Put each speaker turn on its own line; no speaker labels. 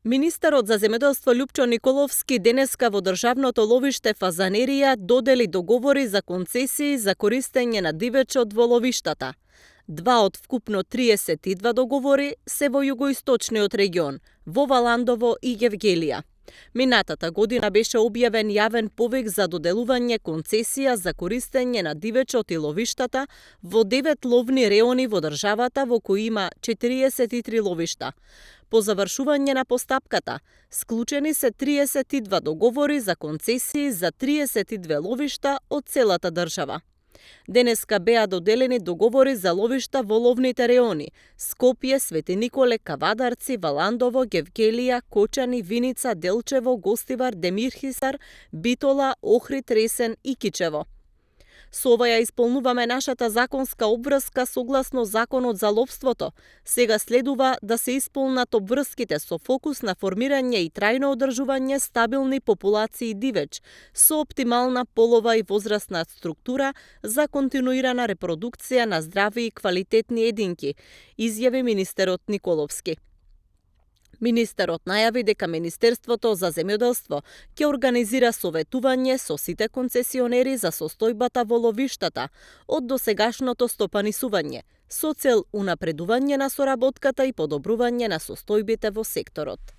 Министерот за земјоделство Љупчо Николовски денеска во државното ловиште Фазанерија додели договори за концесии за користење на дивечот во ловиштата. Два од вкупно 32 договори се во југоисточниот регион, во Валандово и Јевгелија. Минатата година беше објавен јавен повик за доделување концесија за користење на дивечот и ловиштата во 9 ловни реони во државата во кои има 43 ловишта. По завршување на постапката, склучени се 32 договори за концесии за 32 ловишта од целата држава. Денеска беа доделени договори за ловишта во ловните реони Скопје, Свети Николе, Кавадарци, Валандово, Гевгелија, Кочани, Виница, Делчево, Гостивар, Демирхисар, Битола, Охрид, Ресен и Кичево. Со ова ја исполнуваме нашата законска обврска согласно Законот за ловството. Сега следува да се исполнат обврските со фокус на формирање и трајно одржување стабилни популации дивеч со оптимална полова и возрастна структура за континуирана репродукција на здрави и квалитетни единки, изјави министерот Николовски. Министерот најави дека Министерството за земјоделство ќе организира советување со сите концесионери за состојбата во ловиштата од досегашното стопанисување, со цел унапредување на соработката и подобрување на состојбите во секторот.